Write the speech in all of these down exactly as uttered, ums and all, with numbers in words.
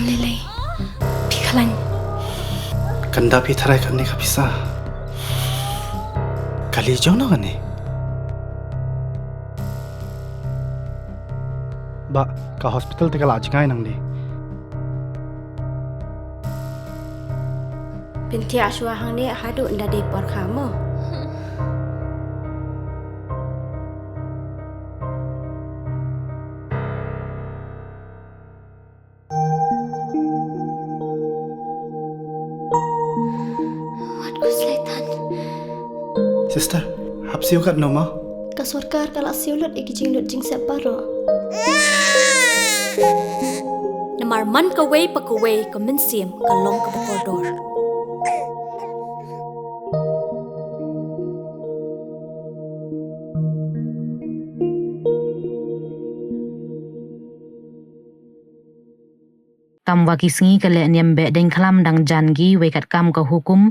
Lele, phi khlañ. Kanda phi tharai kane ka pisa. Kali jong no kane. Ba, ka hospital te ka la jngai nang di. Pynthia shuwa hangne haduh nda dei por kha mo. Wat ku slaitan. Sister, hap siew kat no ma? Ka sorkar ka la siew lut i ki jinglut jingsep baroh. Namar man kawei pa kawei ka mynsiem ka long kaba kordor. Kam wa ki sngi ka leh niam beh deng khlam dang jan ki wei kat kam ka hukum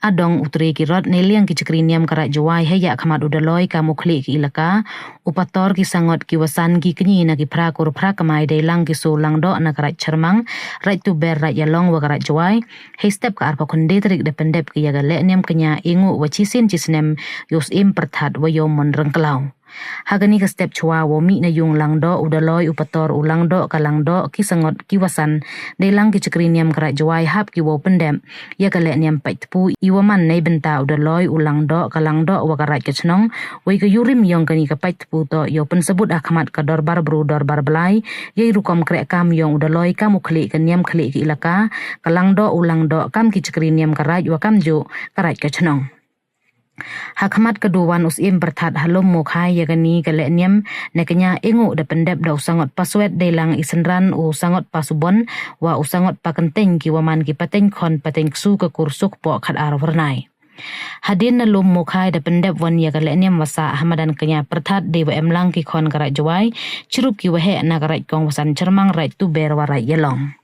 adong u tre ki rot ne liang ki chakri niam ka Raij Jowai hei ya khmat u Daloi kam u khlieh ki ilaka, u pator ki sangot ki wasan ki kñi na ki phra kur phra kamai dei lang ki su lang doh na ka Raij Chyrmang, Raij Tuber, Raij Yalong wa ka Raij Jowai. Hei step ka arphaw khyndai tarik da pyndep ki ya ka leh niam kñia ingu wa chisien chisnem yow Syiem Pyrthat wa yow Mon Ryngklaw. Ha kani ka step chwa wow mih na yung lang doh u Daloi u pator u lang doh ka lang doh ki sangot ki wasan dei lang ki chakri niam ka Raij Jowai hap ki wow pyndep ya ka leh niam pait tpu i wa man nei bynta u Daloi u lang doh ka lang doh wa ka Raij ka chnong. Wei ka yurim yong kani ka pait tpu toh yow pynsabut ha khmat ka dorbar bru dorbar blai yei rukom kreh kam yong u Daloi kam u khlieh ka niam khlieh ki ilaka, ka lang doh u lang doh kam ki chakri niam ka Raij wa kam ju ka Raij ka chnong. Ha khmat ka duwan u Syiem Pyrthat ha Lum Mukhai ya kani ka leh niam ne kñia ingu da pyndep da u sangot Paswet dei lang i synran u sangot Pasubon wa u sangot Pakynteñ ki wa man ki pateng khon pateng ksu ka kur suk poh khat ar wyrnai. Hadien na Lum Mukhai da pyndep wan ya ka leh niam wasa ha madan kñia Pyrthat dei wa em lang ki khon ka Raij Jowai chirup ki waheh na ka Raij Kong wasan Chyrmang, Raij Tuber wa Raij Yalong.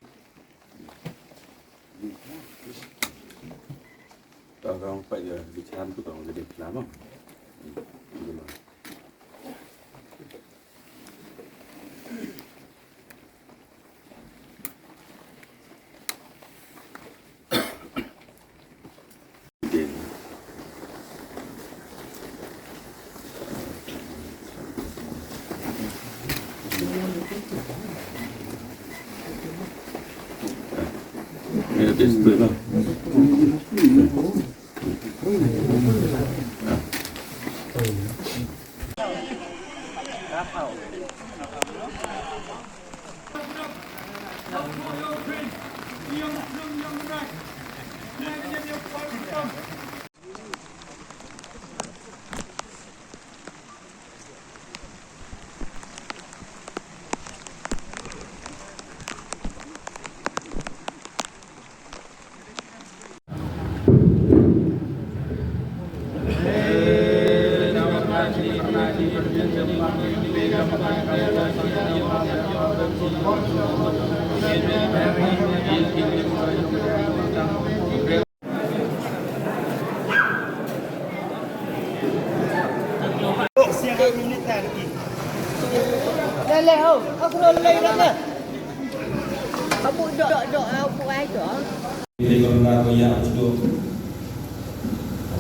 Ini ko na ko ya utuk.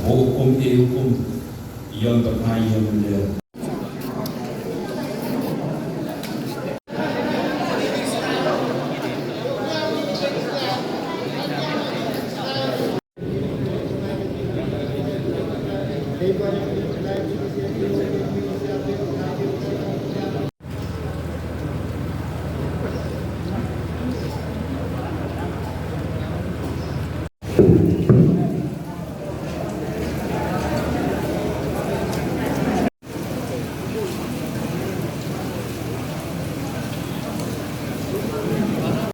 Hukum ti hukum. Yon berkhidmat, yon bendera.